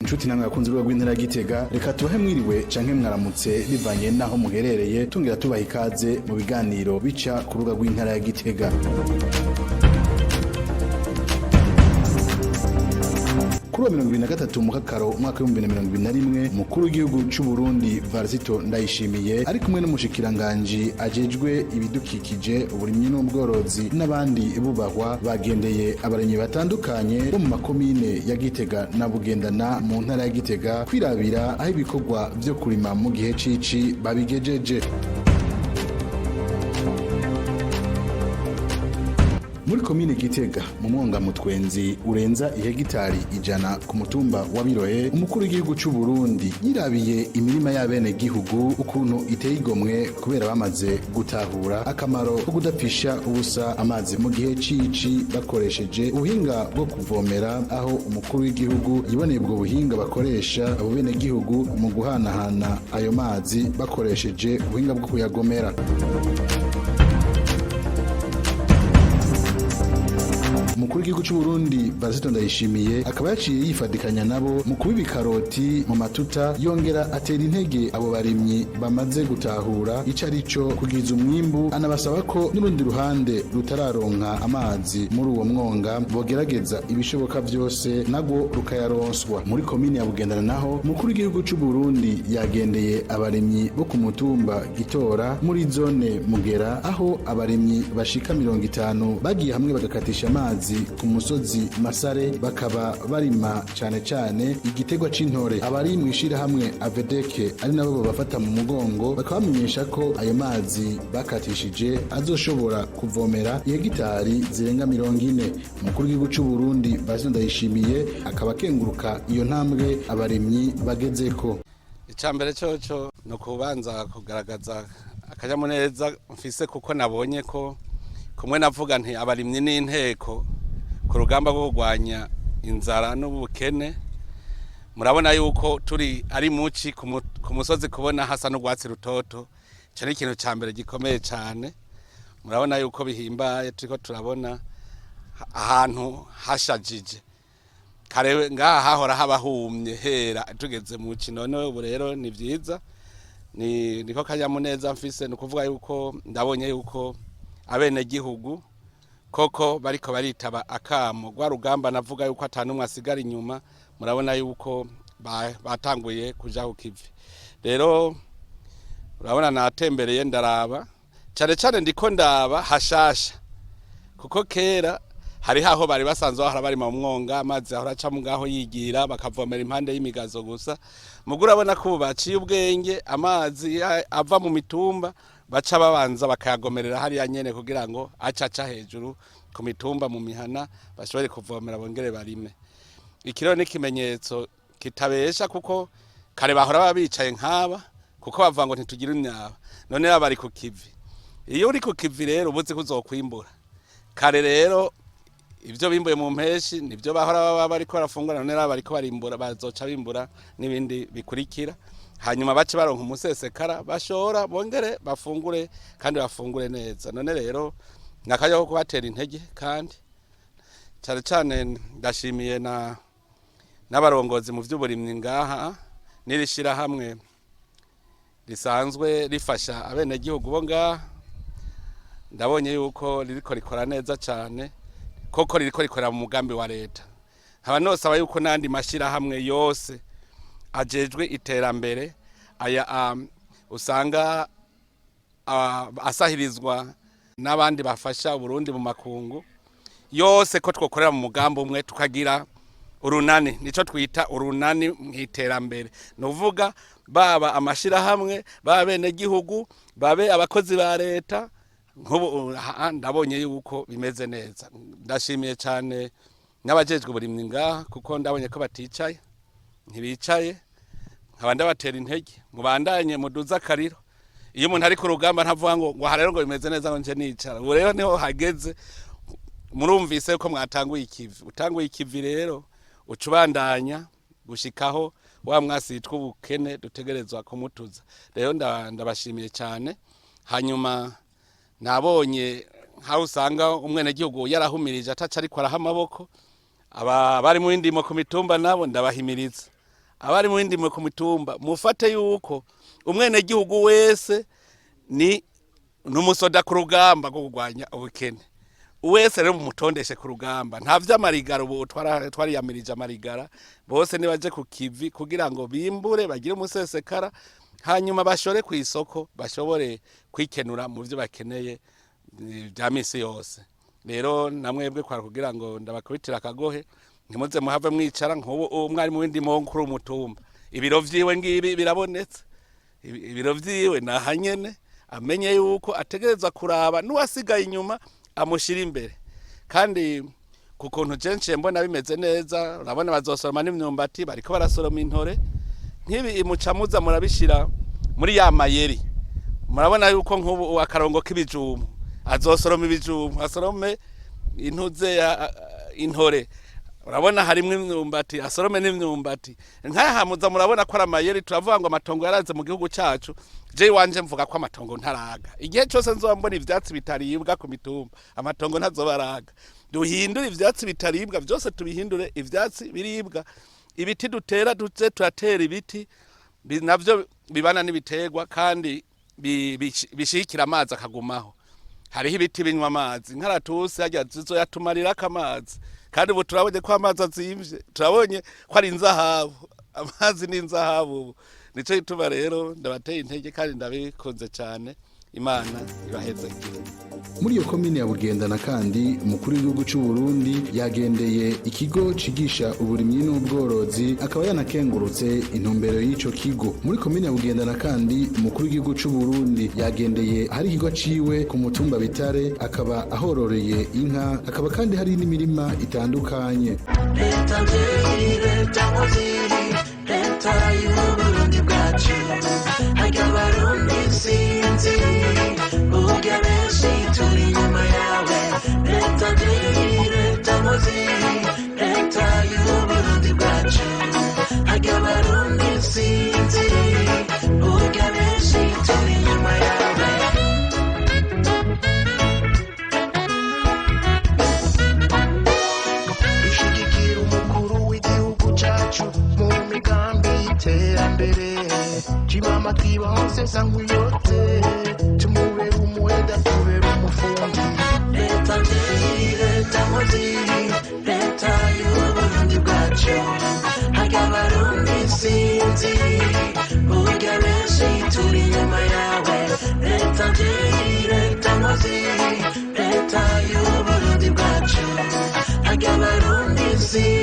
Nshuti namwe bakunzi b'urwego rw'intara ya Gitega, reka tubahe mwiriwe canke mwaramutse bivanye naho muherereye, tongera tubaha ikaze mu biganiro bica ku rubuga rw'intara ya Gitega. Kuri wa 2023 Mukakaro umwaka w'2021, umukuru w'igihugu c'u Burundi Varisito Ndayishimiye ari kumwe n'umushikiranganji ajejwe ibidukikije, uburimyi n'ubworozi n'abandi bubahwa, bagendeye abarimyi batandukanye bo mu makomine ya Gitega na Bugendana mu ntara ya Gitega kwirabira aho ibikorwa vyo kurima mu gihe cici babigejeje. Muri komine Gitega, mu mwonga Mutwenzi urenza ihegitari 100 ku mutumba wa Birohe, umukuru w'igihugu c'u Burundi yirabiye imirima y'abene gihugu ukuntu iteye igomwe, kubera bamaze gutahura akamaro ko kudapfisha ubusa amazi mu gihe cici bakoresheje ubuhinga bwo kuvomera, aho umukuru w'igihugu yiboneye ubwo buhinga bakoresha abo bene gihugu mu guhanahana ayo mazi bakoresheje ubuhinga bwo kuyagomera. Umukuru w'igihugu c'u Burundi Varisito Ndayishimiye akaba yaciye yifadikanya nabo mu kubiba ikaroti mu matuta, yongera atera intege abo barimyi bamaze gutahura ico arico kugwiza umwimbu, anabasaba ko n'urundi ruhande rutararonka amazi muri uwo mwonga bogerageza ibishoboka vyose nagwo rukayaronswa. Muri komine ya Bugendana naho, umukuru w'igihugu c'u Burundi yagendeye abarimyi bo ku mutumba Gitora muri zone Mugera, aho abarimyi bashika 50 bagiye hamwe bagakatisha amazi ku musozi Masare, bakaba barima cane cane igitegwa c'intore. Abari mw'ishirahamwe Avedeke, ari nabo babafata mu mugongo, bakaba bamenyesha ko ayo mazi bakatishije azoshobora kuvomera ihegitari zirenga 40. Umukuru w'igihugu c'u Burundi Varisito Ndayishimiye akaba akenguruka iyo ntambwe abarimyi bagezeko. Icambere coco ni ukubanza kugaragaza akanyamuneza mfise, kuko nabonye ko kumwe navuga nti abarimyi n'inteko ku rugamba rwo kurwanya inzara n'ubukene. Murabona yuko turi ari muci ku musozi, kubona hasa n'urwatsi rutoto, ico ni ikintu ca mbere gikomeye cane. Murabona yuko bihimbaye, turiko turabona ahantu hashajije. Kare ngaha hahora haba humye hera tugeze muci, none ubu rero ni vyiza. Ni niko kanyamuneza mfise, ni ukuvuga yuko ndabonye yuko abenegihugu koko bariko baritaba akamo rwa rugamba navuga yuko atanumwe asigara inyuma. Murabona yuko batanguye kuja ku kivi. Rero urabona natembereye ndaraba, cane cane ndiko ndaba hashasha, kuko kera hari haho bari basanzwe bahora barima mu mwonga, amazi ahora aca ngaho yigira, bakavomera impande y'imigazo gusa. Mugo urabona ko ubu baciye ubwenge, amazi ava mu mitumba baca babanza bakayagomerera hariya nyene kugira ngo aca aca hejuru ku mitumba mu mihana, bashobore kuvomera bongere barime. Ikiro ni ikimenyetso kitabesha, kuko kare bahora baba bicaye nk'aba, kuko bavuga ngo ntitugira imyaba, none baba bari ku kivi. Iyo uri ku kivi rero uba uzi ko uzokwimbura. Kare rero ibyo bimbuye mu mpeshi nibyo bahora baba bariko barafungura, none baba bariko barimbura, bazoca bimbura n'ibindi bikurikira, hanyuma bace baronka umusesekara bashora, bongere bafungure kandi bafungure neza. None rero nakaryo ko kubatera intege, kandi cane cane ndashimiye na n'abarongozi mu vy'uburimyi ngaha n'iri shirahamwe risanzwe rifasha abenegihugu bo ngaha. Ndabonye yuko ririko rikora neza cane, koko ririko rikorera mu mugambi wa leta. Nkaba nosaba yuko n'andi mashirahamwe yose ajejwe iterambere aya usanga asahirizwa n'abandi bafasha Uburundi mu makungu yose, ko twokorera mu mugambi umwe, tukagira urunani, nico twita urunani mu iterambere. Ni ukuvuga baba amashirahamwe, baba abenegihugu, babe abakozi ba leta. Nk'ubu ndabonye yuko bimeze neza. Ndashimiye cyane n'abajejwe uburimyi ngaha, kuko ndabonye ko baticaye, ntibicaye. Nkaba ndabatera intege, mubandanye muduze akariro. Iyo umuntu ari ku rugamba ntavuga ngo aha rero ngo bimeze neza ngo nje nicara. Ubu rero niho hageze. Murumvise ko mwatanguye ikivi, utanguye ikivi rero uca ubandanya gushikaho wa mwasi yitwa ubukene dutegerezwa kumutuza. Rero ndabashimiye cyane. Hanyuma nabonye nkaho usanga umwenegihugu yarahumirije ataca ariko araha amaboko aba bari mu ndimo ku mitumba, nabo ndabahimiriza. Abarimu b'indimo ku mitumba, mufate yuko umwenegihugu wese ni n'umusoda ku rugamba rwo kurwanya ubukene. Wese rero mumutondeshe ku rugamba, nta vy'amarigara. Ubu twariyamirije amarigara, bose nibaje ku kivi kugira ngo bimbure, bagire umusesekara, hanyuma bashore ku isoko, bashobore kwikenura mu byo bakeneye bya misi yose. Rero namwebwe kwara kugira ngo ndabakubitira akagohe, ntimuze muhave mwicara. Nk'ubu umwarimu w'indimo kuri umutumba, ibiro vyiwe ngibi birabonetse, ibiro vyiwe nahanyene. Amenye yuko ategerezwa kuraba n'uwasigaye inyuma amushira imbere. Kandi ku kuntu jenshi mbona bimeze neza, urabona bazosoroma n'imyumbati, bariko barasoroma intore. Nk'ibi imucamuza murabishira muri ya mayeri. Murabona yuko nk'ubu akarongo k'ibijumbu, azosoroma ibijumbu, asorome intuze ya intore, urabona harimwo imyumbati, asorome n'imyumbati. Nkahamuza murabona ko ari amayeri. Turavuga ngo amatongo yaraze mu gihugu cacu. Je iwanje mvuga ko amatongo ntaraga. Igihe cyose nzoba mbona ivyatsi bitaribwa ku mitumba, amatongo ntazoba araga. Duhindure ivyatsi bitaribwa byose, tubihindure ivyatsi biribwa. Ibiti dutera, duze turatera ibiti navyo bibana n'ibiterwa kandi bishikira amazi akagumaho. Hariho ibiti binywa amazi, nkaratusi harya zizoyatumarirako amazi. Kandi ubu turabonye ko amazi azimvye, turabonye ko ari inzahabu, amazi ni inzahabu ubu. Nico gituma rero ndabateye intege kandi ndabikunze cyane. Imana ibahezagire. Muri iyo komine ya Bugendana kandi, umukuru w'igihugu cy'u Burundi yagendeye ikigo cigisha uburimyi n'ubworozi, akaba yanakengurutse intumbero y'ico kigo. Muri komine ya Bugendana kandi, umukuru w'igihugu cy'u Burundi yagendeye hari ikigo ciwe ku mutumba Bitare, akaba ahororeye inka, akaba kandi hari n'imirima itandukanye. Leta mvyeyi, leta nkozi, leta y'Uburundi bwacu, harya Abarundi sinzi, burya benshi turi inyuma yawe. Leta mvyeyi, leta nkozi, leta y'Uburundi bwacu, harya Abarundi sinzi, burya benshi turi inyuma yawe. Dushigikira umukuru w'igihugu cyacu mu migambi y'iterambere. Chimama twibonse sankuyote, tumubere umuheda, tubere umufundi. Leta mvyeyi, leta nkozi, leta y'Uburundi bwacu, harya Abarundi sinzi, burya benshi turi inyuma yawe. Leta mvyeyi, leta nkozi, leta y'Uburundi bwacu, harya Abarundi sinzi.